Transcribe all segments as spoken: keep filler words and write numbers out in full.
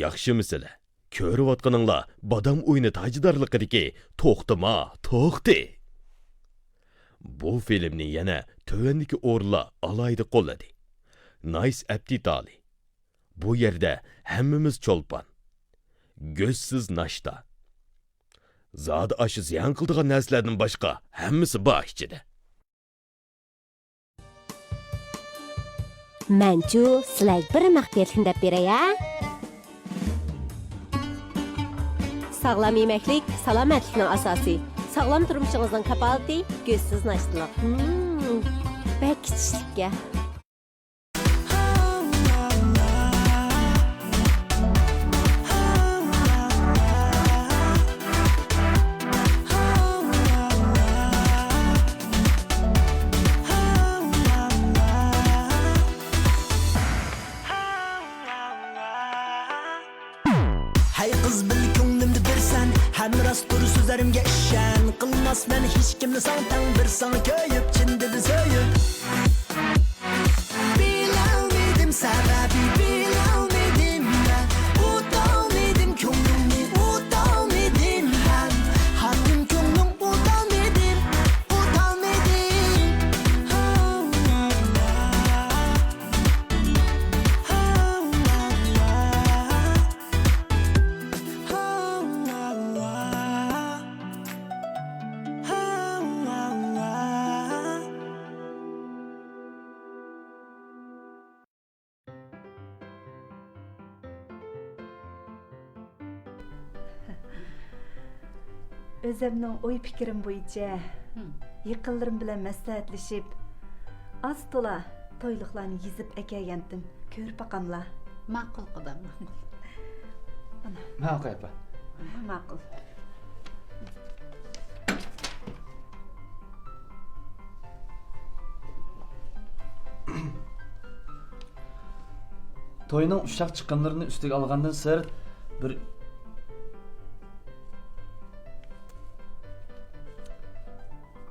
ياخشىمۇ سىلەر؟ كۆرۈۋاتقىنىڭلار بادام ئويۇنى تاجدارلىقىدىكى توختىما، توختى! بۇ فىلىمنى يەنە تۆۋەندىكى ئورۇنلار ئالاھىدە قوللىدى. نايس ئەپتىتالى. بۇ يەردە ھەممىمىز چولپان. گۆشسىز ناشتا. زادى ئاشۇ زىيان قىلىدىغان نەرسىلەردىن باشقا ھەممىسى بار ئىچىدە. مەنچۇ سىلەرگە بىر مەخپىيەتلىكنى دەپ بېرەي ھە. ساغلام يېمەكلىك سالامەتلىكنىڭ ئاساسى. ساغلام تۇرمۇشىڭىزنىڭ كاپالىتى گۆشسىز ناشتىلىق. مم، بەك ئىچىشلىككەن. ھەي قىز، بىل كۆڭلۈمدە بىرسەن، ھەم راستتۇر سۆزلىرىمگە ئىشەن. قىلماسمەن ھېچكىمنى ساڭا تەڭ، بىر ساڭا كۆيۈپ، چىن دىلدىن سۆيۈپ. بىلەلمىدىم سەۋەبى، بىلەلمىدىم مەن، ئۇتالمىدىم كۆڭلۈڭنى، ئۇتالمىدىم ھەم، ھاكىم كۆڭلۈڭ ئۇتالمىدىم، ئۇتالمىدىم. ئۆزەمنىڭ ئوي پىكرىم بويىچە، ھىم، يېقىنلىرىم بىلەن مەسلىھەتلىشىپ، ئاز تولا تويلۇقلارنى يېزىپ ئەكەلگەنتىم. كۆرۈپ باقاملا؟ ماقۇل، قۇدام، ماقۇل. ئانا. ماقۇل، ئاپا. ماقۇل. توينىڭ ئۇششاق چىقىملىرىنى ئۈستىگە ئالغاندىن سىرت، بىر،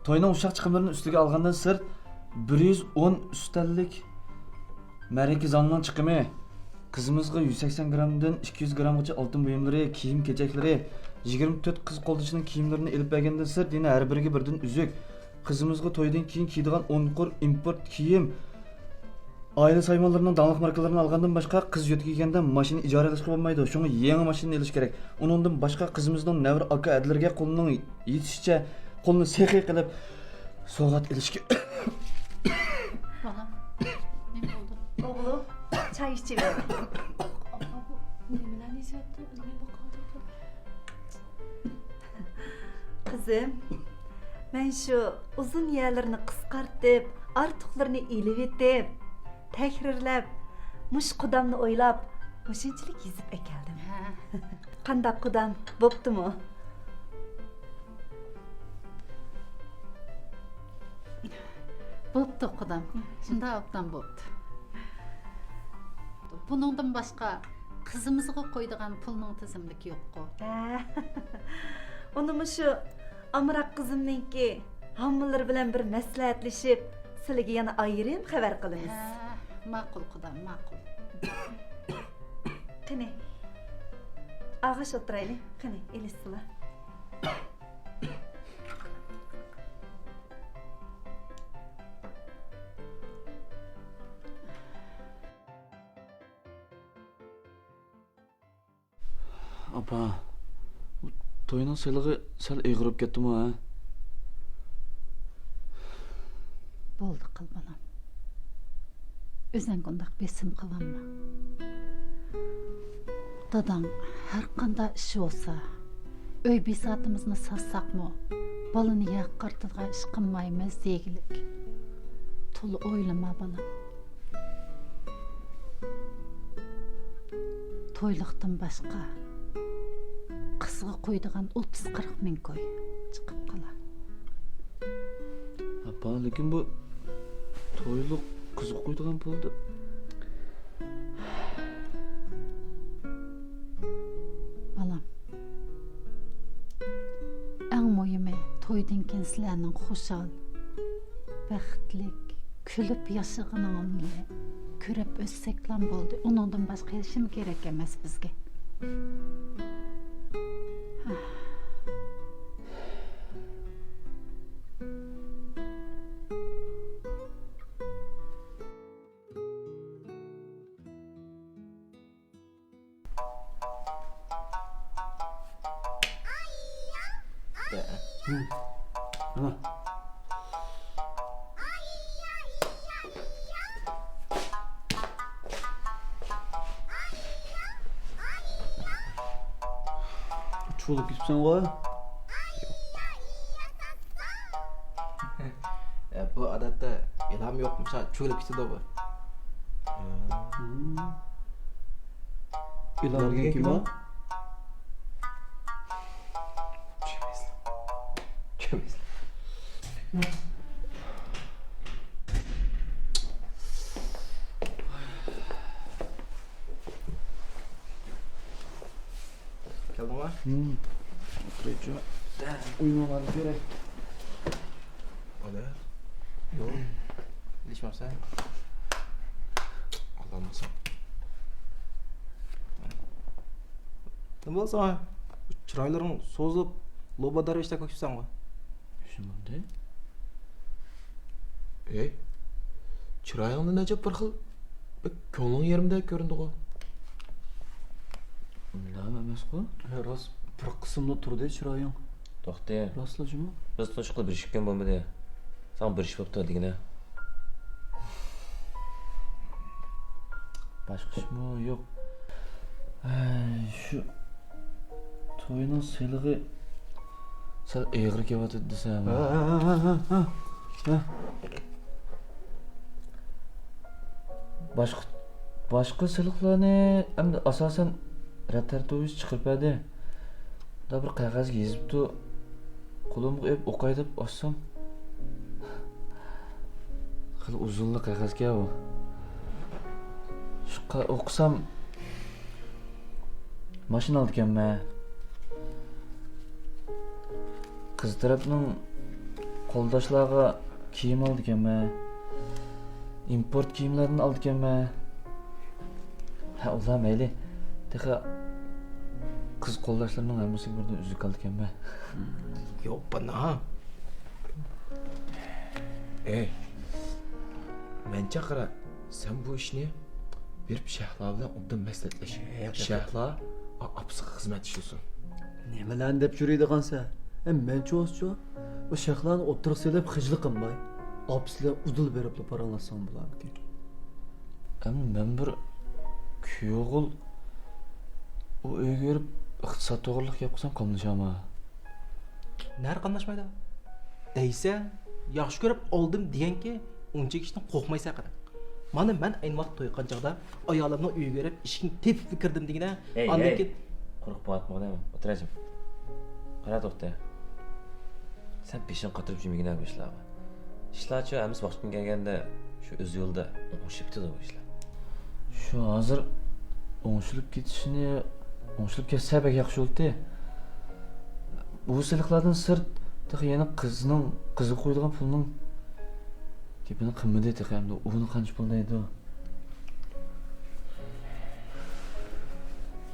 توينىڭ ئۇششاق چىقىملىرىنى ئۈستىگە ئالغاندىن سىرت، بىر يۈز ئون ئۈستەللىك مەرىكە زالىنىڭ چىقىمى، قىزىمىزغا يۈز سەكسەن گرامدىن ئىككى يۈز گرامغىچە ئالتۇن بۇيۇملىرى، كىيىم-كېچەكلىرى، يىگىرمە تۆت قىز قولدىشىنىڭ كىيىملىرىنى ئېلىپ بەرگەندىن سىرت، يەنە ھەر بىرىگە بىردىن ئۈزۈك، قىزىمىزغا تويدىن كېيىن كىيىدىغان ئون قۇر ئىمپورت كىيىم، ئائىلە سايمانلىرىنىڭ داڭلىق ماركىلىرىنى ئالغاندىن باشقا، قىز يۆتكىگەندە ماشىنا ئىجارە قىلىشقا بولمايدۇ، شۇڭا يېڭى ماشىنا ئېلىش كېرەك. ئۇنىڭدىن باشقا، قىزىمىزنىڭ نەۋرە ئاكا ھەدىلىرىگە قولىنىڭ يېتىشىچە، قولىنى سېخىي قىلىپ، سوۋغات ئېلىشكە. بالام، نېمە بولدى؟ ئوغلۇم، چاي ئىچىۋەر. ئاپا، بۇ نېمىلەرنى يېزىۋەتتىڭ؟ نېمە بولۇپ قالدى؟ قىزىم، مەن شۇ ئۇزۇن يەرلىرىنى قىسقارتىپ، ئارتۇقلىرىنى ئېلىۋېتىپ، تەھرىرلەپ، مۇشۇ قۇدامنى ئويلاپ، مۇشۇنچىلىك يېزىپ ئەكەلدىم. ھە. قانداق قۇدام، بوپتۇمۇ؟ بوپتۇ، قۇدام. شۇنداق ئوبدان بوپتۇ. بۇنىڭدىن باشقا قىزىمىزغا قويىدىغان پۇلنىڭ تىزىملىكى يوققۇ؟ ھە. ئۇنىمۇ شۇ ئامراق قىزىمنىڭكى ھاممىلىرى بىلەن بىر مەسلىھەتلىشىپ، سىلىگە يەنە ئايرىم خەۋەر قىلىمىز. ھە، ماقۇل، قۇدام، ماقۇل. قېنى، ئاغاش ئولتۇرايلى. قېنى، ئېلىشسىلا. ئاپا، توينىڭ سېلىقى سەل ئېغىرىپ كەتتىمۇ، ھە؟ بولدى قىل، بالام. ئۆزۈڭگە ئۇنداق بېسىم قىلالما. داداڭ ھەرقانداق ئىش بولسا، ئۆي بىساتىمىزنى ساتساقمۇ، بالىنى ياققا قارىتىدىغان ئىش قىلمايمىز دېگۈلۈك. تولا ئويلىما، بالام. تويلۇقتىن باشقا، قىزغا قويىدىغان ئوتتۇز قىرىق مىڭ كوي چىقىپ قالار. ئاپا، لېكىن بۇ تويلۇق قىزغا قويىدىغان پۇل دەپ. بالام، ئەڭ مۇھىمى، تويدىن كېيىن سىلەرنىڭ خۇشال، بەختلىك، كۈلۈپ ياشىغىنىڭلارنى كۆرۈپ ئۆتسەكلا بولدى. ئۇنىڭدىن باشقا ھېچنېمە كېرەك ئەمەس بىزگە. چۇۋۇلۇپ كېتىپسەنغۇ؟ ئە، بۇ ئادەتتە ئىلھام يوق، مۇشۇ چۇۋۇلۇپ كېتىدۇ بۇ. ئىلھام دېگەن كىم ئۇ؟ كەلدىڭما؟ ھىم. ئولتۇرايچۇ. ئويۇنغا بارغۇم كېرەك. ئانا. يوق. ئىلىشمامسەن؟ ئالامسەن. نېمە بولسا، چىرايلىرىڭ سوزۇلۇپ، لوبا دەرۋىشتەك بولۇپ كېتىپسەنغۇ؟ شۇنداق. ئەي، چىرايىڭدىن ئەجەب بىر خىل، بەك كۆڭلۈڭ يېرىمدەك كۆرۈندىغۇ. ئۇنداق ئەمەسقۇ؟ ھە، راست، بىر قىسىملا تۇردى چىرايىڭ. توختى. راستلا جۇمۇ؟ بىز تونۇشقىلى بىر ئىككى كۈن بولمىدى. ساڭا بىر ئىش بوپتۇ دېگىنە. باشقا ئىشمۇ يوق. ھەي، شۇ توينىڭ سېلىقى سەل ئېغىر كېلىۋاتىدۇ دېسەم. ھە، ھە، ھە. باشقا، باشقا سېلىقلارنى ئەمدى ئاساسەن رەتەرتوۋىچ چىقىرىپ بەردى. دا بىر قەغەزگە يېزىپتۇ. قولۇمغا ئېلىپ ئوقاي دەپ ئاچسام، خېلى ئۇزۇنلا قەغەزكەن بۇ. شۇ قا-، ئوقۇسام، ماشىنا ئالىدىكەنمەن. قىز تەرەپنىڭ قولداشلارغا كىيىم ئالىدىكەنمەن. ئىمپورت كىيىملەردىن ئالىدىكەنمەن. ھە، ئۇلار مەيلى. تېخى قىز قولداشلىرىنىڭ ھەممىسىگە بىردىن ئۈزۈك ئالىدىكەنمەن. يوپپىنا. ئەي، مەنچە قارا، سەن بۇ ئىشنى بېرىپ شەھلا بىلەن ئوبدان مەسلىھەتلەش. شەھلا ئاپىسىغا خىزمەت ئىشلىسۇن. نېمىلەرنى دەپ يۈرىدىغانسەن؟ ئە، مەنچۇ ئۆزچۇ بۇ شەھلانى ئوتتۇرىغا سېلىپ خىجىل قىلماي، ئاپىسى بىلەن ئۇدۇل بېرىپلا پاراڭلاشساڭ بولامدىكىن. ئەمما مەن بىر كۈيئوغۇل ئۇ ئۆيگە بېرىپ ئىقتىساد توغرىلىق گەپ قىلسام قاملىشامەن. نەدە قاملاشمايدۇ؟ دەيسەن، ياخشى كۆرۈپ ئالدىم دېگەنكى، ئۇنچە كىشىدىن قورقمايسەن قېنى. مانا مەن ئەينى ۋاقىت توي قىلغان چاغدا ئايالىمنىڭ ئۆيىگە بېرىپ ئىشىكنى تېپىپلا كىردىم دېگىنە. ھەي، ئاندىن ھەي، كېيىن قورقۇپ قالاتمۇ دەيمەن. ئولتۇر ھاجىم. قارا توختى. سەن بېشىڭ قاتۇرۇپ جۈمىگىنە بۇ ئىشلارغا. ئىشلارچۇ ھەممىسى ۋاقتى بىلەن كەلگەندە شۇ ئۆز يولىدا ئوڭشىلىپ كېتىدۇ بۇ ئىشلار. شۇ ھازىر ئوڭشىلىپ كېتىشىنى، ئوڭشىلىپ كەتسە بەك ياخشى بولاتتى. بۇ سېلىقلاردىن سىرت تېخى يەنە قىزنىڭ، قىزغا قويىدىغان پۇلنىڭ گېپىنى قىلمىدى تېخى ئەمدى ئۇنى قانچە پۇل دەيدۇ.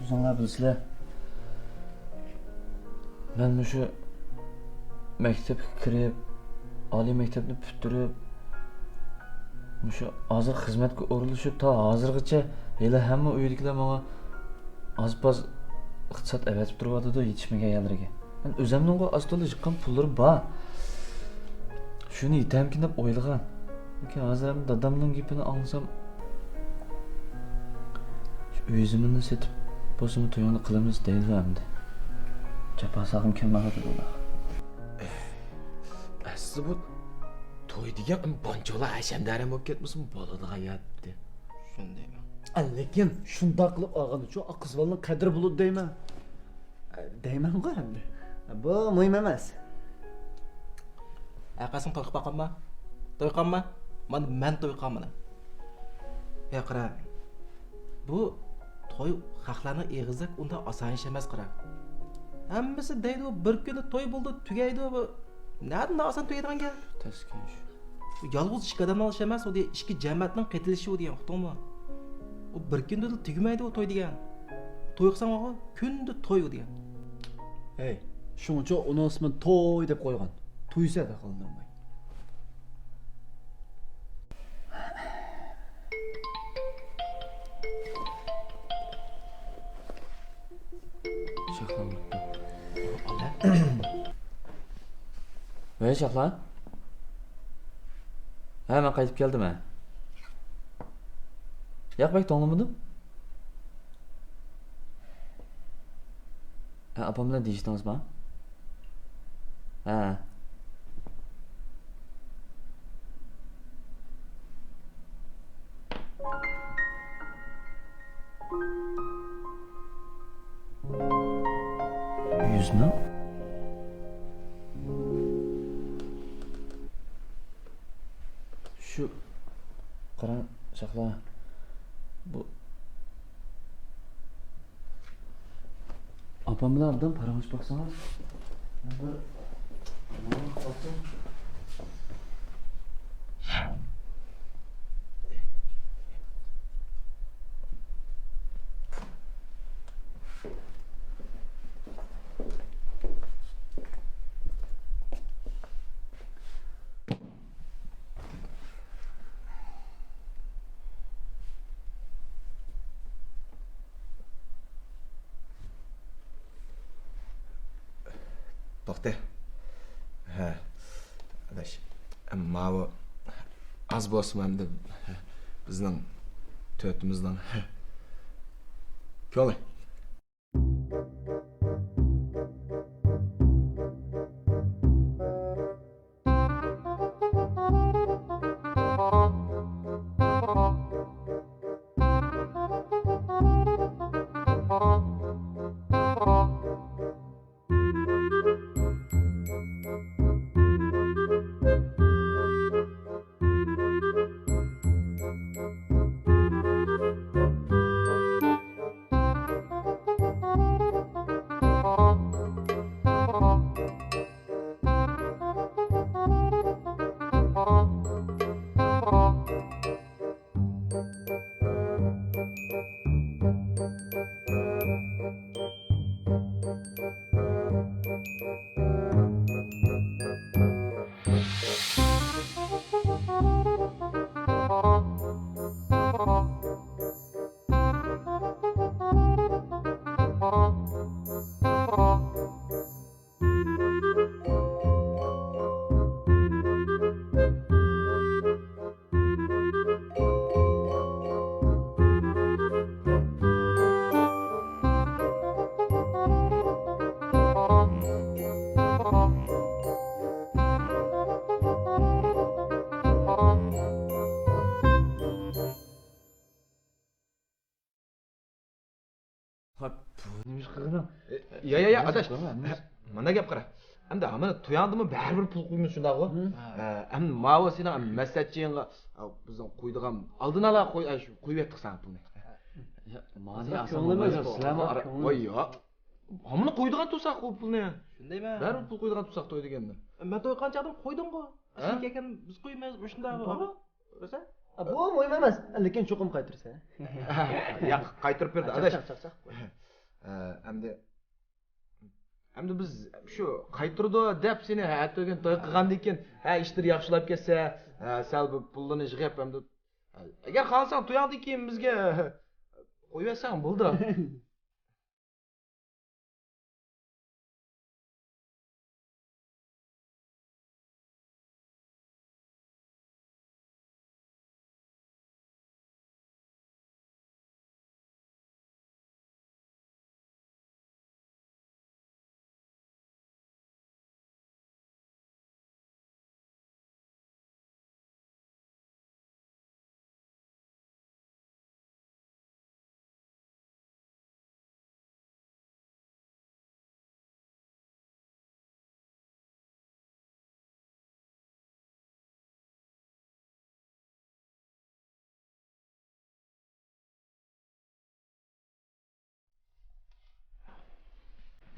ئۆزۈڭلار بىلىسىلەر. مەن مۇشۇ مەكتەپكە كىرىپ، ئالىي مەكتەپنى پۈتتۈرۈپ، مۇشۇ ھازىر خىزمەتكە ئورۇنلىشىپ، تا ھازىرغىچە ھېلى ھەممە ئۆيدىكىلەر ماڭا ئاز-پاز ئىقتىساد ئەۋەتىپ تۇرۇۋاتىدۇ يېتىشمىگەن يەرلىرىگە. مەن ئۆزەمنىڭغۇ ئاز-تولا يىغقان پۇللىرىم بار. شۇنى يېتەمكىن دەپ ئويلىغان. لېكىن ھازىر ھەم دادامنىڭ گېپىنى ئاڭلىسام، شۇ ئۆي زېمىننى سېتىپ بولسىمۇ تويۇڭنى قىلىمىز دەيدۇ ئەمدى. جاپا سالغۇم كەلمەيۋاتىدۇ ئۇلارغا. ئەسلى بۇ توي دېگەن بانچولا ھەشەمدەرەم بولۇپ كەتمىسىمۇ بولىدىغان ياتتى. شۇندايمۇ؟ لېكىن شۇنداق قىلىپ ئالغان ئۈچۈن قىز بالىنىڭ قەدرى بولىدۇ دەيمەن. دەيمەنغۇ ئەمدى. بۇ مۇھىم ئەمەس. ھەققەسىڭ توي قىلىپ باققانما؟ توي قىلغانما؟ مانا مەن توي قىلغان مانا. يا قارا، بۇ توي خەقلەرنىڭ ئېغىزىدەك ئۇنداق ئاسان ئىش ئەمەس قارا. ھەممىسى دەيدۇ، بىر كۈندە توي بولىدۇ، تۈگەيدۇ. بۇ نەدىن ئاسان تۈگەيدىغان گەپ؟ تەسكەن شۇ. يالغۇز ئىككى ئادەمنىڭ ئىشى ئەمەس ئۇ دېگەن، ئىككى جەمەتنىڭ قېتىلىشى ئۇ دېگەن، ئۇقتۇڭمۇ؟ ئۇ بىر كۈندىلا تۈگىمەيدۇ ئۇ توي دېگەن. توي قىلساڭ ماڭا كۈندە توي دېگەن. ھەي، شۇڭىچۇ ئۇنىڭ ئىسمىنى توي دەپ قويغان. توي سەدە قىلدىڭماي. شاخلانماپتۇ. ۋەي، شاخلا. ھە، مەن قايتىپ كەلدىم، ھە. ياق، بەك توڭلىمىدىم. ھە، ئاپام بىلەن دېيىشتىڭىزما؟ ھە. يۈز مىڭ؟ شۇ، قاراڭ، شاخلا. بۇ ئاپام بىلەن ئابدان پاراڭلىشىپ باقسىڭىز. مەن بىر توختە. ھە. ئاداش، ماۋۇ ئاز بولسىمۇ ئەمدى بىزنىڭ تۆتىمىزنىڭ كۆڭلى. ھاي، بۇ نېمە ئىش قىلغىنىڭ؟ يا، يا، يا، ئاداش. مانا گەپ قارا. ئەمدى مانا تويۇڭدىمۇ بەرىبىر پۇل قويىمىز، شۇنداقغۇ؟ ھە. ئەمدى ماۋۇ سېنىڭ مەسلىھەتچىڭگە بىزنىڭ قويىدىغان ئالدىنئالا قوي، شۇ قويۇۋەتتۇق ساڭا پۇلنى. يا، مانا ئاسان كۆڭلىمىز بولمايدۇ، سىلەرمۇ ئارا-، كۆڭلىمىز. ۋاي يا. ھامىنى قويىدىغان تۇرساق قوي پۇلنى. شۇندايمۇ؟ بەرىبىر پۇل قويىدىغان تۇرساق توي دېگەندە. مەن توي قىلغان چاغدىمۇ قويدۇمغۇ. ھە؟ سىز كەلگەن بىز قويىمىز، مۇشۇنداق. توغرا. بۇ مۇھىم ئەمەس، لېكىن چوقۇم قايتۇرىسەن. ياق، قايتۇرۇپ بەردى، ئاداش. چاقچاق، چاقچاق. ئەمدى، ئەمدى بىز شۇ قايتۇرىدۇ دەپ سېنى ئەتىگۈن توي قىلغاندىن كېيىن، ھە، ئىشلىرى ياخشىلاپ كەتسە، ھە، سەل بىر پۇللىرىنى يىغىپ، ئەمدى، ئەگەر خالىساڭ تويۇڭدىن كېيىن بىزگە قويۇۋەتسەڭ بولىدۇ.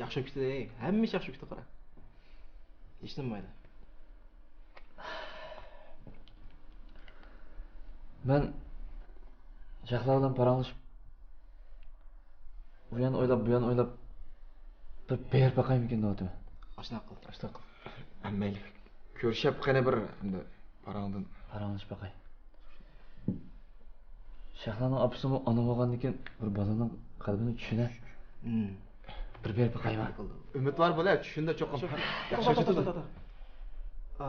ياخشى بوپتۇ، ھەممە ئىش ياخشى بوپتۇ، قارا. ھېچنېمە بولمايدۇ. مەن شاخلا بىلەن پاراڭلىشىپ، ئۇ يان ئويلاپ، بۇ يان ئويلاپ، بىر بېرىپ باقايمىكىن دەۋاتىمەن. ئاشۇنداق قىل. ئاشۇنداق قىل. ھەممەيلى. كۆرۈشەپ قېنى بىر ئەمدى پاراڭدىن. پاراڭلىشىپ باقاي. شەھلانىڭ ئاپىسىمۇ ئانا بولغاندىن كېيىن بىر بالىنىڭ قەلبىنى چۈشىنە. بىر بېرىپ باقايما؟ ئۈمىدۋار بولە، چۈشىنىدۇ چوقۇم. توختا، توختا، توختا، توختا. ئا،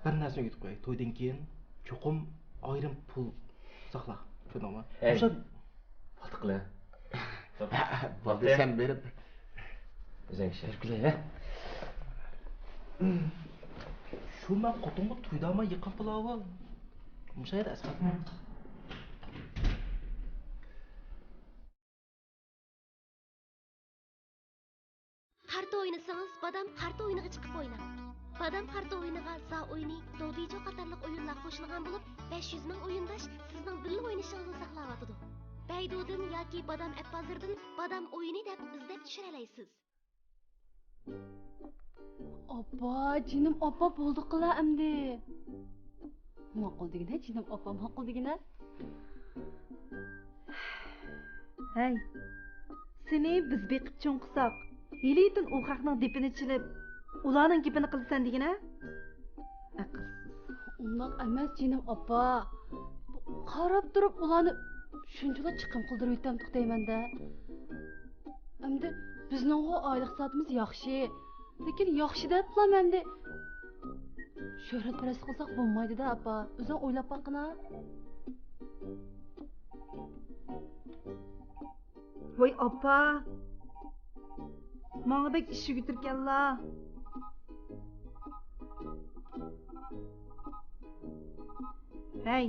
بىر نەرسىنى ئۆگىتىپ قوياي. تويدىن كېيىن چوقۇم ئايرىم پۇل ساقلا. چۈشەندىڭمۇ؟ ھەي. ئوخشاپ. پاتىقلە. بولدى، سەن بېرىپ. ئۆزۈڭ ئىشلە. بېرىپ كېلەي، ھە؟ شۇ مەن خوتۇنغا تويدا ما يېقىن پۇلاۋۇ. مۇشۇ يەردە ئەسقاتما. قارتا ئوينىسىڭىز، بادام قارتا ئويۇنىغا چىقىپ ئويناڭ. بادام قارتا ئويۇنىغا زا ئويۇنى، دودىجو قاتارلىق ئويۇنلار قوشۇلغان بولۇپ، بەش يۈز مىڭ ئويۇنداش سىزنىڭ بىللە ئوينىشىڭىزنى ساقلاۋاتىدۇ. بەيدۇدىن ياكى بادام ئەپ بازىرىدىن بادام ئويۇنى دەپ ئىزدەپ چۈشۈرەلەيسىز. ئاپا، جېنىم ئاپا، بولدى قىلا ئەمدى. ماقۇل دېگىنە، جېنىم ئاپا، ماقۇل دېگىنە. ھەي، سېنى بىز بېقىپ چوڭ قىلساق، ھېلىتىن ئۇ خەقنىڭ دېپىنى چېلىپ، ئۇلارنىڭ گېپىنى قىلىسەن دېگىنە؟ ئەقىلسىز. ئۇنداق ئەمەس، جېنىم ئاپا. قاراپ تۇرۇپ ئۇلارنى شۇنچىلا چىقىم قىلدۇرۇۋېتەمدۇق دەيمەن-دە. ئەمدى بىزنىڭغۇ ئايلىق زاتىمىز ياخشى. لېكىن ياخشى دەپلا ئەمدى شۆھرەتپەرەسلىك قىلساق بولمايدۇ-دە، ئاپا. ئۆزۈڭ ئويلاپ باققىنا. ۋاي ئاپا، ماڭا بەك ئىش يۈكلەپتىكەنلا. ھەي،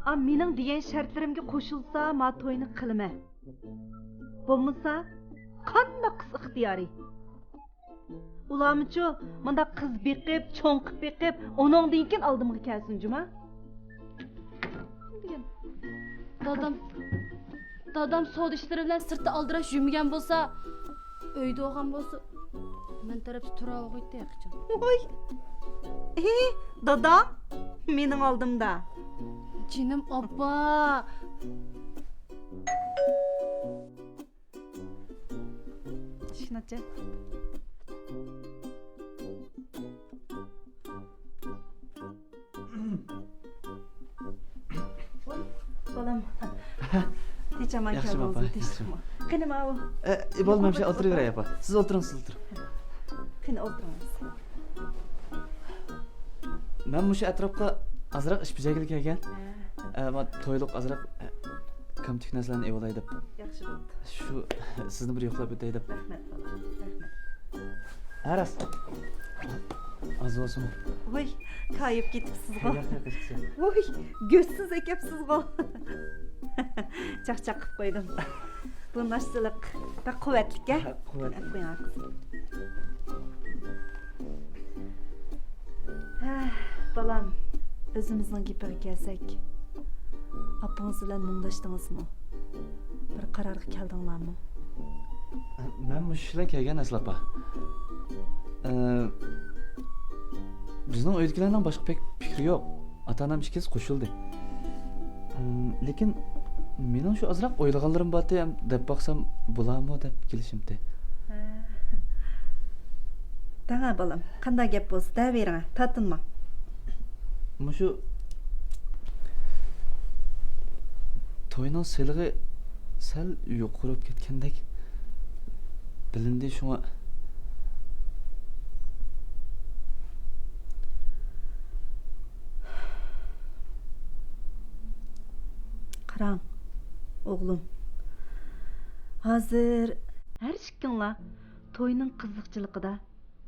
ئا، مېنىڭ دېگەن شەرتلىرىمگە قوشۇلسا، ما توينى قىلىمەن. بولمىسا، قانداق قىز ئىختىيارى؟ ئۇلارمۇچۇ مۇنداق قىز بېقىپ، چوڭ قىپ بېقىپ، ئۇنىڭدىن كېيىن ئالدىمغا كەلسۇن، جۇما. دېگەن. دادام، دادام سودا ئىشلىرى بىلەن سىرتتا ئالدىراش يۈرمىگەن بولسا، ئۆيدە بولغان بولسا، مەن تەرەپتە تۇرالغۇيتتى ھېچقاچان. ۋوي! ھې، داداڭ مېنىڭ ئالدىمدا. جېنىم ئاپا. ئىشىكنى ئاچ. ۋوي، بالام. تىنچ-ئامان كەلدىڭىزمۇ؟ ياخشىمۇ، ئاپا، ياخشىمۇ. تىنچلىقمۇ؟ قېنى، ماۋۇ. ئە، ئە، بولدى، مەن شۇ ئولتۇرۇۋېرەي، ئاپا. سىز ئولتۇرۇڭ، سىز ئولتۇرۇڭ. قېنى، ئولتۇرۇڭ. مەن مۇشۇ ئەتراپقا ئازراق ئىش بېجىرگىلى كەلگەن. ھە. ئە، مانا تويلۇق ئازراق، ئە، كامچىك نەرسىلەرنى ئېلىۋالاي دەپ. ياخشى بوپتۇ. شۇ، سىزنى بىر يوقلاپ ئۆتەي دەپ. رەھمەت، بالام، رەھمەت. ھە، راست. ئاز بولسىمۇ. ۋوي، كايىپ كېتىپسىزغۇ. ياق، ياق، ھېچقىسى. ۋوي، گۆشسىز ئەكەپسىزغۇ. چاقچاق قىلىپ قويدۇم. بۇ ناشتىلىق بەك قۇۋۋەتلىك-ھە. ھە، قۇۋۋەتلىك. ئەپ قويۇڭ، قىزىم. ھە، بالام، ئۆزىمىزنىڭ گېپىگە كەلسەك، ئاپىڭىز بىلەن مۇڭداشتىڭىزمۇ؟ بىر قارارغا كەلدىڭلارمۇ؟ مەن مۇشۇ ئىش بىلەن كەلگەن، ئەسلى ئاپا. ئە، بىزنىڭ ئۆيدىكىلەرنىڭ باشقا پەك پىكرى يوق. ئاتا-ئانام ئىككىسى قوشۇلدى. ئىم، لېكىن مېنىڭ شۇ ئازراق ئويلىغانلىرىم بارتى، ھەم دەپ باقسام بولارمۇ دەپ كېلىشىمتى. ھە. دەڭە بالام، قانداق گەپ بولسا دەۋېرىڭە، تارتىنماڭ. مۇشۇ توينىڭ سېلىقى سەل يۇقىرى بولۇپ كەتكەندەك بىلىندى، شۇڭا. قاراڭ، ئوغلۇم. ھازىر ھەر ئىككىڭلار توينىڭ قىزىقچىلىقىدا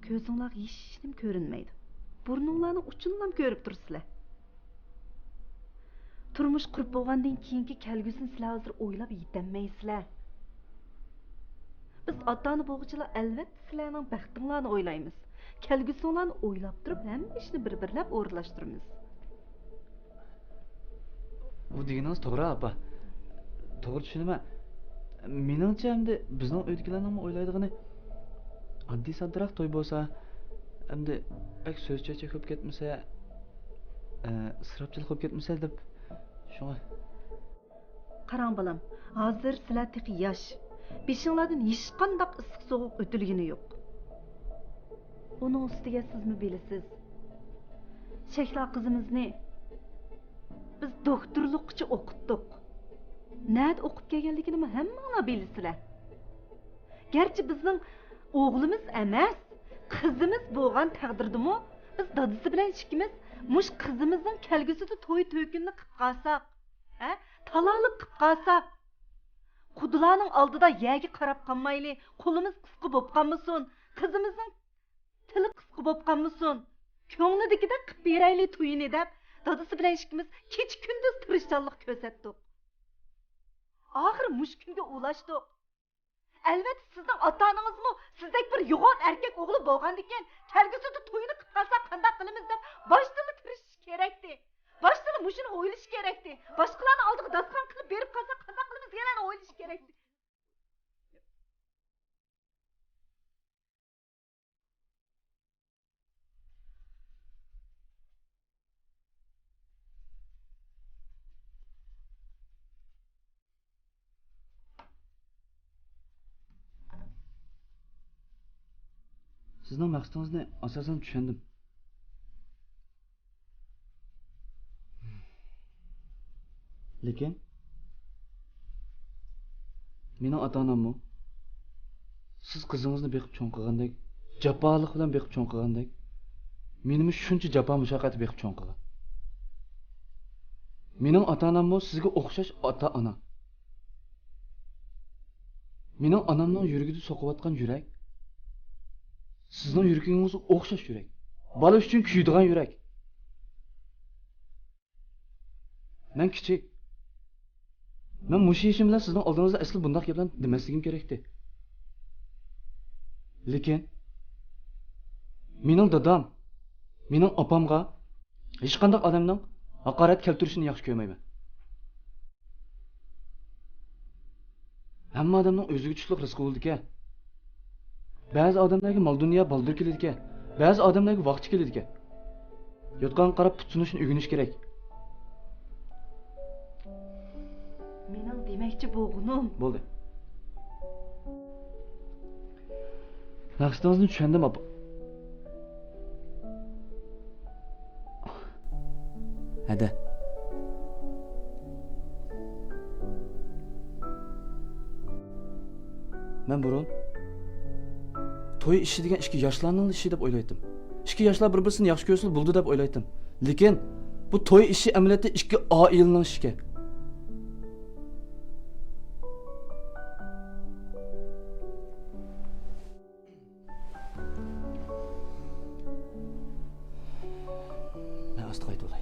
كۆزۈڭلارغا ھېچنېمە كۆرۈنمەيدۇ. بۇرنۇڭلارنىڭ ئۇچىنىلا كۆرۈپ تۇرىسىلەر. تۇرمۇش قۇرۇپ بولغاندىن كېيىنكى كەلگۈسىنى سىلەر ھازىر ئويلاپ يېتەلمەيسىلەر. بىز ئاتا-ئانا بولغۇچىلار ئەلۋەتتە سىلەرنىڭ بەختىڭلارنى ئويلايمىز. كەلگۈسىڭلارنى ئويلاپ تۇرۇپ ھەممە ئىشنى بىر-بىرلەپ ئورۇنلاشتۇرىمىز. بۇ دېگىنىڭىز توغرا، ئاپا. توغرا چۈشىنىمەن. مېنىڭچە، ئەمدى بىزنىڭ ئۆيدىكىلەرنىڭمۇ ئويلايدىغىنى ئاددىي-ساددىراق توي بولسا، ئەمدى بەك سۆز چۆچەك بولۇپ كەتمىسە، ئە، ئىسراپچىلىق بولۇپ كەتمىسە دەپ، شۇڭا. قاراڭ بالام، ھازىر سىلەر تېخى ياش. بېشىڭلاردىن ھېچقانداق ئىسسىق سوغۇق ئۆتۈلگىنى يوق. ئۇنىڭ ئۈستىگە سىزمۇ بىلىسىز، شەھلا قىزىمىزنى بىز دوكتورلۇققىچە ئوقۇتتۇق. نەدە ئوقۇپ كەلگەنلىكىنىمۇ ھەممىڭلار بىلىسىلەر. گەرچە بىزنىڭ ئوغلىمىز ئەمەس، قىزىمىز بولغان تەقدىردىمۇ، بىز دادىسى بىلەن ئىككىمىز مۇشۇ قىزىمىزنىڭ كەلگۈسىدە توي تۆكۈننى قىلىپ قالساق، ھە، تالاقلىق قىلىپ قالساق، قۇدىلارنىڭ ئالدىدا يەرگە قاراپ قالمايلى، قولىمىز قىسقا بولۇپ قالمىسۇن، قىزىمىزنىڭ تىلى قىسقا بولۇپ قالمىسۇن، كۆڭلىدىكىدەك قىلىپ بېرەيلى تويىنى دەپ، دادىسى بىلەن ئىككىمىز كېچە-كۈندۈز تىرىشچانلىق كۆرسەتتۇق. ئاخىرى مۇشۇ كۈنگە ئۇلاشتۇق. ئەلۋەتتە، سىزنىڭ ئاتا-ئانىڭىزمۇ سىزدەك بىر يوغان ئەركەك ئوغلى بولغاندىكىن، كەلگۈسىدە تويىنى قىلىپ قالساق قانداق قىلىمىز دەپ باشتىلا تىرىشىشى كېرەكتى. باشتىلا مۇشۇنى ئويلىشى كېرەكتى. باشقىلارنىڭ ئالدىغا داستىخان قىلىپ بېرىپ قالساق قانداق قىلىمىز دېگەننى ئويلىشى كېرەكتى. سىزنىڭ مەقسىتىڭىزنى ئاساسەن چۈشەندىم. لېكىن، مېنىڭ ئاتا-ئاناممۇ سىز قىزىڭىزنى بېقىپ چوڭ قىلغاندەك، جاپالىق بىلەن بېقىپ چوڭ قىلغاندەك، مېنىمۇ شۇنچە جاپا-مۇشەققەتتە بېقىپ چوڭ قىلغان. مېنىڭ ئاتا-ئاناممۇ سىزگە ئوخشاش ئاتا-ئانا. مېنىڭ ئانامنىڭ يۈرىكىدە سوقۇۋاتقان يۈرەك، سىزنىڭ يۈرىكىڭىزگە ئوخشاش يۈرەك. بالا ئۈچۈن كۆيىدىغان يۈرەك. مەن كىچىك. مەن مۇشۇ يېشىم بىلەن سىزنىڭ ئالدىڭىزدا ئەسلى بۇنداق گەپلەرنى دېمەسلىكىم كېرەكتى. لېكىن، مېنىڭ دادام، مېنىڭ ئاپامغا ھېچقانداق ئادەمنىڭ ھاقارەت كەلتۈرۈشىنى ياخشى كۆرمەيمەن. ھەممە ئادەمنىڭ ئۆزىگە چۈشلۈك رىزقى بولىدىكەن. بەزى ئادەملەرگە مال-دۇنيا بالدۇر كېلىدىكەن، بەزى ئادەملەرگە ۋاقتى كېلىدىكەن. يوتقانغا قاراپ پۇت سۇنۇشنى ئۆگىنىش كېرەك. مېنىڭ دېمەكچى بولغىنىم. بولدى. مەقسىتىڭىزنى چۈشەندىم، ئاپا. ھەدە. مەن بۇرۇن توي ئىشى دېگەن ئىككى ياشلارنىڭ ئىشى دەپ ئويلايتتىم. ئىككى ياشلار بىر-بىرسىنى ياخشى كۆرسىلا بولدى دەپ ئويلايتتىم. لېكىن بۇ توي ئىشى ئەمەلىيەتتە ئىككى ئائىلىنىڭ ئىشىكەن. مەن ئاستا قايتىۋالاي.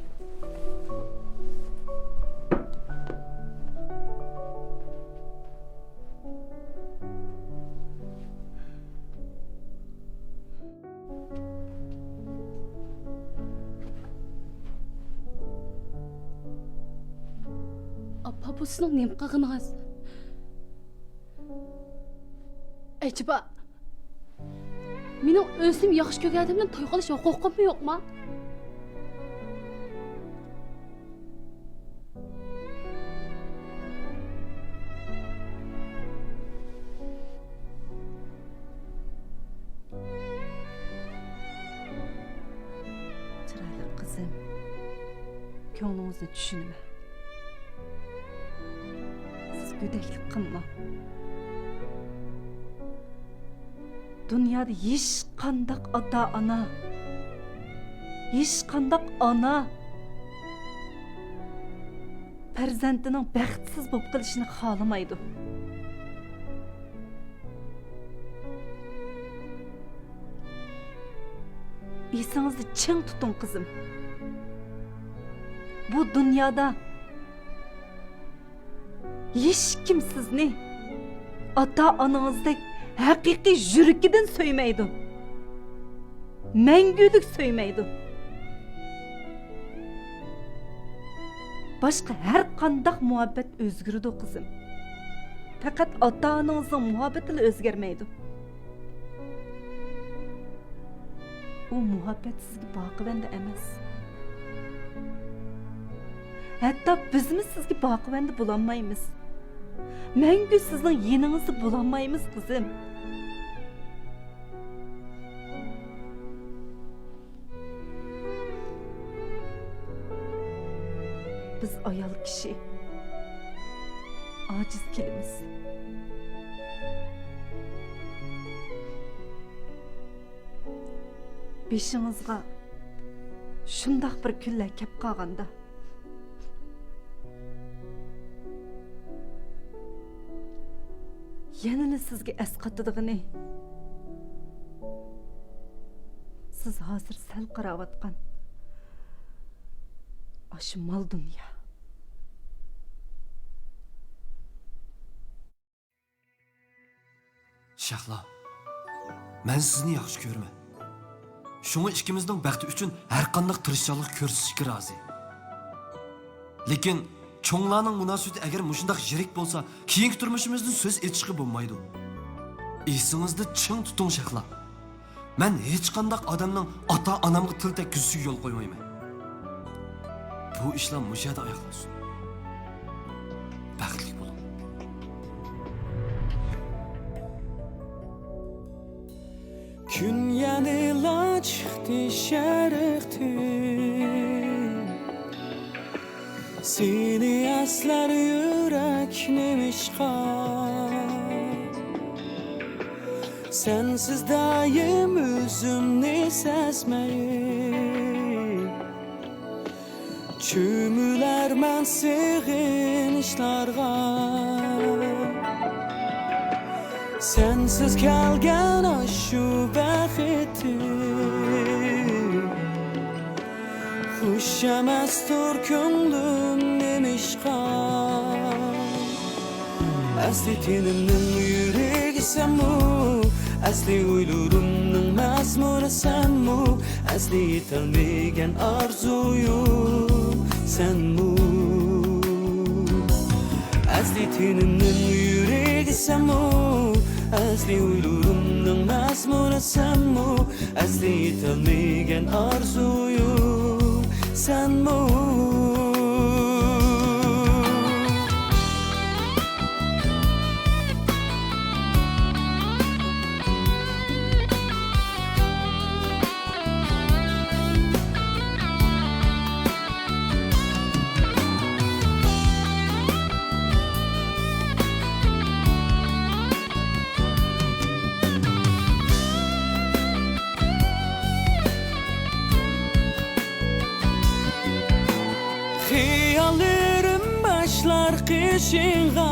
ئاپا، بۇ سىزنىڭ نېمە قىلغىنىڭىز؟ ئەجەبا، مېنىڭ ئۆزۈم ياخشى كۆرگەن ئادەم بىلەن توي قىلىش ھوقۇقۇممۇ يوقما؟ چىرايلىق قىزىم، كۆڭلىڭىزنى چۈشىنىمەن. سىز گۆدەكلىك قىلماڭ. دۇنيادا ھېچقانداق ئاتا-ئانا، ھېچقانداق ئانا پەرزەنتىنىڭ بەختسىز بولۇپ قېلىشىنى خالىمايدۇ. ئېسىڭىزدە چىڭ تۇتۇڭ، قىزىم. بۇ دۇنيادا ھېچكىم سىزنى ئاتا-ئانىڭىزدەك ھەقىقىي يۈرىكىدىن سۆيمەيدۇ. مەڭگۈلۈك سۆيمەيدۇ. باشقا ھەر قانداق مۇھەببەت ئۆزگىرىدۇ، قىزىم. پەقەت ئاتا-ئانىڭىزنىڭ مۇھەببىتىلا ئۆزگەرمەيدۇ. ئۇ مۇھەببەت سىزگە باقىۋەندە ئەمەس. ھەتتا بىزمۇ سىزگە باقىۋەندە بولالمايمىز. مەڭگۈ سىزنىڭ يېنىڭىزدا بولالمايمىز، قىزىم. بىز ئايال كىشى ئاجىز كېلىمىز. بېشىڭىزغا شۇنداق بىر كۈنلەر كەپ قالغاندا، يەنىلا سىزگە ئەسقاتىدىغىنى، سىز ھازىر سەل قاراۋاتقان ئاشۇ مال دۇنيا. شەھلا، مەن سىزنى ياخشى كۆرىمەن. شۇڭا ئىككىمىزنىڭ بەختى ئۈچۈن ھەرقانداق تىرىشچانلىق كۆرسىتىشكە رازى. لېكىن چوڭلارنىڭ مۇناسىۋىتى ئەگەر مۇشۇنداق يىرىك بولسا، كېيىنكى تۇرمۇشىمىزدىن سۆز ئېچىشقا بولمايدۇ. ئېسىڭىزدە چىڭ تۇتۇڭ، شەھلا. مەن ھېچقانداق ئادەمنىڭ ئاتا-ئانامغا تىل تەگكۈزۈشىگە يول قويمايمەن. بۇ ئىشلار مۇشۇ يەردە ئاياغلاشسۇن. بەختلىك بولۇڭ. كۈن يەنىلا چىقتى شەرقتىن. سېنى ئەسلەر يۈرەك نېمىشقا؟ سەنسىز دائىم ئۆزۈمنى سەزمەي، چۆمۈلەرمەن سېغىنىشلارغا. سەنسىز كەلگەن ئاشۇ بەختىم. خۇش ئەمەستۇر كۆڭلۈم نېمىشقا؟ ئەسلى تېنىمنىڭ يۈرىكى سەنمۇ؟ ئەسلى ئويلىرىمنىڭ مەزمۇنى سەنمۇ؟ ئەسلى يېتەلمىگەن ئارزۇيۇم سەنمۇ؟ ئەسلى تېنىمنىڭ يۈرىكى سەنمۇ؟ ئەسلى ئويلىرىمنىڭ مەزمۇنى سەنمۇ؟ ئەسلى يېتەلمىگەن ئارزۇيۇم سەنمۇ؟ خىياللىرىم باشلار قېشىڭغا.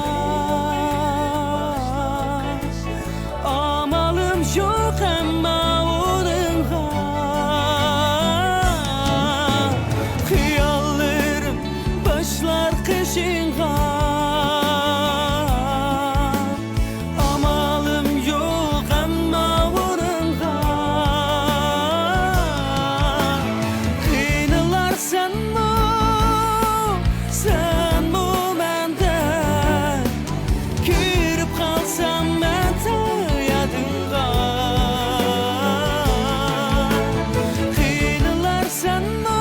ئامالىم يوق ئەمما ئۇنىڭغا. خىياللىرىم باشلار قېشىڭغا. ئامالىم يوق ئەمما ئۇنىڭغا. قىينىلارسەنمۇ، سەنمۇ مەندە؟ كىرىپ قالسام مەن يادىڭغا. قىينىلارسەنمۇ،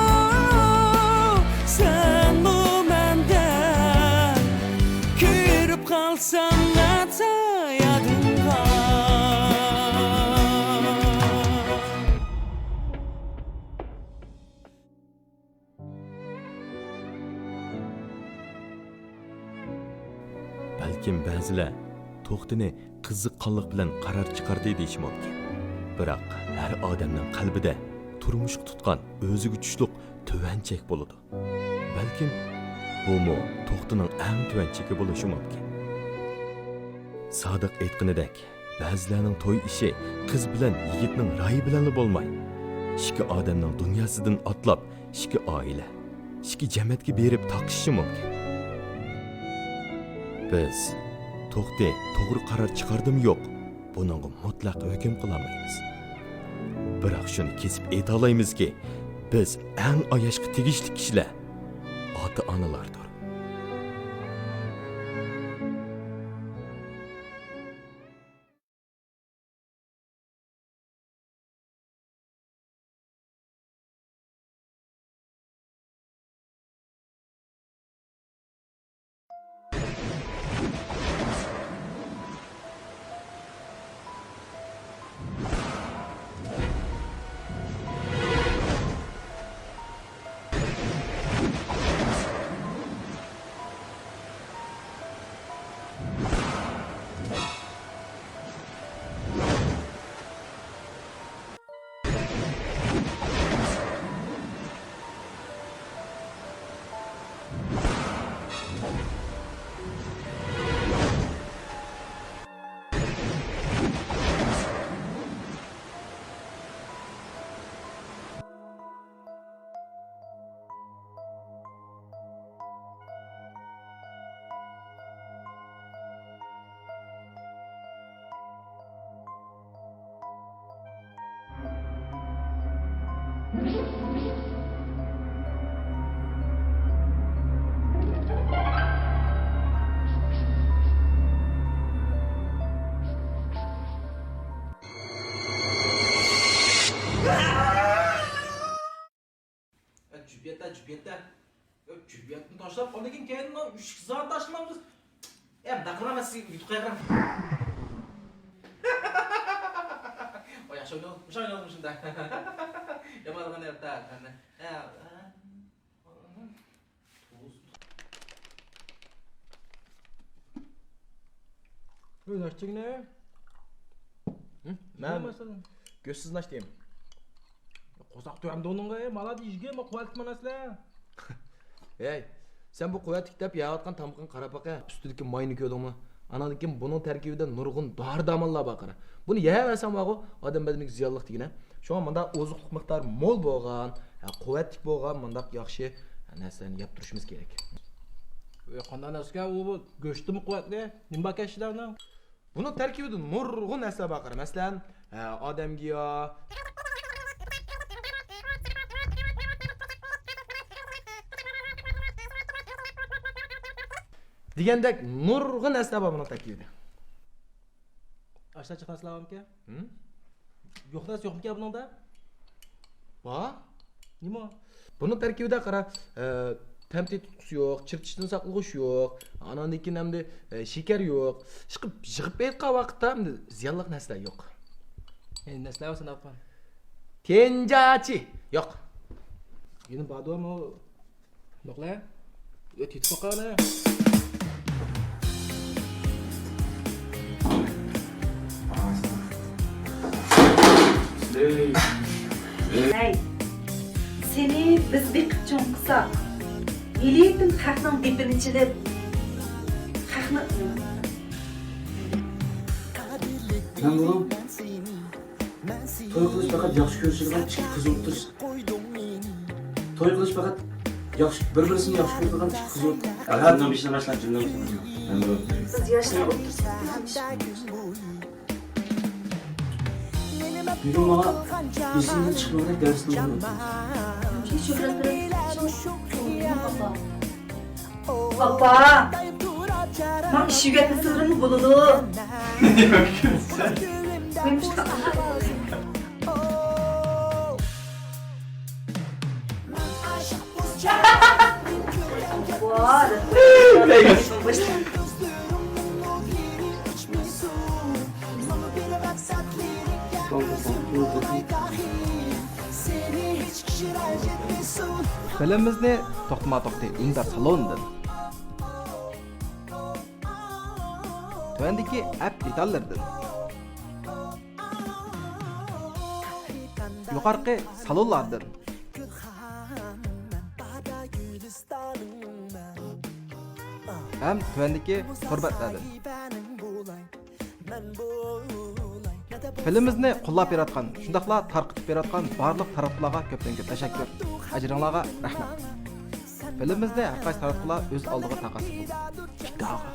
سەنمۇ مەندە؟ كىرىپ قالسام مەن يادىڭغا. بەلكىم بەزىلەر توختىنى قىزىققانلىق بىلەن قارار چىقاردى دېيىشى مۇمكىن. بىراق ھەر ئادەمنىڭ قەلبىدە تۇرمۇشقا تۇتقان ئۆزىگە چۈشلۈك تۆۋەن چەك بولىدۇ. بەلكىم بۇمۇ توختىنىڭ ئەڭ تۆۋەن چېكى بولۇشى مۇمكىن. سادىق ئېيتقىنىدەك، بەزىلەرنىڭ توي ئىشى قىز بىلەن يىگىتنىڭ رايى بىلەنلا بولماي، ئىككى ئادەمنىڭ دۇنياسىدىن ئاتلاپ، ئىككى ئائىلە، ئىككى جەمەتكە بېرىپ تاقىشىشى مۇمكىن. بىز توختى توغرا قارار چىقاردىمۇ يوق، بۇنىڭغا مۇتلەق ھۆكۈم قىلالمايمىز. بىراق شۇنى كېسىپ ئېيتالايمىزكى، بىز ئەڭ ئاياشقا تېگىشلىك كىشىلەر ئاتا-ئانىلاردۇر. جۈپ يەتتە، جۈپ يەتتە. يا، جۈپ يەتتىنى تاشلاپ، ئاندىن كېيىن كەينىدىن ئۈچ زات تاشلايمىز. ئەي، مۇنداق قىلىمەن، سىزگە يۇتۇق قىلىمەن. ئاي، ياخشى ئوينىدىڭ، ياخشى ئوينىدىڭ شۇنداق. يامان قىلغان يەپ، تا، قانداق. ھە، ھە. ئۆي، ناشتىڭنى؟ ھە؟ مەن گۆشسىز ناشتىم. قورساق تۆۋەمدە ئۇنىڭغا، مالا دېيىشكە، ما قۇۋۋەتلىك ماناسلە. ھەي، سەن بۇ قۇۋۋەتلىك دەپ يەۋاتقان تامىقىڭغا قاراپ باقە. ئۈستىدىكى ماينى كۆردۈڭمۇ؟ ئاناندىن كېيىن بۇنىڭ تەركىبىدە نۇرغۇن دورى دەرمانلار بار قارا. بۇنى يەۋەرسەڭ بارغۇ، ئادەم بەدىنىگە زىيانلىق دېگىنە. شۇڭا مۇنداق ئوزۇقلۇق مىقدارى مول بولغان، ھە، قۇۋۋەتلىك بولغان مۇنداق ياخشى نەرسىلەرنى يەپ تۇرۇشىمىز كېرەك. ئۆي، قانداق نەرسىكەن ئۇ؟ بۇ گۆشتىمۇ قۇۋۋەتلىك؟ نېمە باركەن ئىچىدە ئۇنىڭ؟ بۇنىڭ تەركىبىدە نۇرغۇن نەرسىلەر بار قارا. مەسىلەن، ھە، ئادەمگە يا دېگەندەك نۇرغۇن نەرسىلەر بار بۇنىڭ تەركىبىدە. ئاشتا چىقىرسىلەرمىكىن؟ ھىم؟ يوق نەرسە يوقمىكەن بۇنىڭدا؟ بار. نېمە؟ بۇنىڭ تەركىبىدە قارا، ئە، تەم تېتىتقۇسى يوق، چىرىتىشتىن ساقلىغۇچ يوق، ئاناندىن كېيىن ئەمدى، ئە، شېكەر يوق. ئىشقىلىپ يىغىپ ئېيتقان ۋاقىتتا ئەمدى زىيانلىق نەرسىلەر يوق. ئە، نەرسىلەر بار سانداققا؟ تېنجاچى يوق. يەنە باردۇ ئۇ. يوقلا. يا، تېتىپ باققانە. ھەي، سېنى بىز بېقىپ چوڭ قىلساق، ھېلىتىن خەقنىڭ دېپىنى چېلىپ، خەقنى مەن بۇنىڭ توي قىلىش پەقەت ياخشى كۆرۈشىدىغان ئىككى قىز ئوتتۇرىسى. توي قىلىش پەقەت ياخشى، بىر-بىرسىنى ياخشى كۆرىدىغان ئىككى قىز ئوتتۇرىسى. پەقەت بىزنىڭ بېشىنى باشلاپ جۈملە قىلىمىز. قىز ياشلار ئوتتۇرىسىدا ھەمىشە. بۈگۈن ماڭا ئېسىمدىن چىقمىغۇدەك دەرسنى ئوقۇپ ئۆتتۈم. شۇ شۆھرەتلىرىم ئاپا. ئاپا! ماڭا ئىش ئۆگەتمىسىلىرىمۇ بولىدۇ. مەن شۇنداق. ۋاي. فىلىمىمىزنى توختىما توختى ئۈندىدار سالونىدىن، تۆۋەندىكى ئەپ دېتاللىرىدىن، يۇقارقى سالونلاردىن ھەم تۆۋەندىكى تور بەتلەردىن. فىلىمىمىزنى قوللاپ بېرىۋاتقان، شۇنداقلا تارقىتىپ بېرىۋاتقان بارلىق تاراتقۇلارغا كۆپتىن كۆپ تەشەككۈر. ئەجرىڭلارغا رەھمەت. فىلىمىمىزنى ھەر قايسى تاراتقۇلار ئۆز ئالدىغا تاقاس قىلدى. ئىككى ئاغا.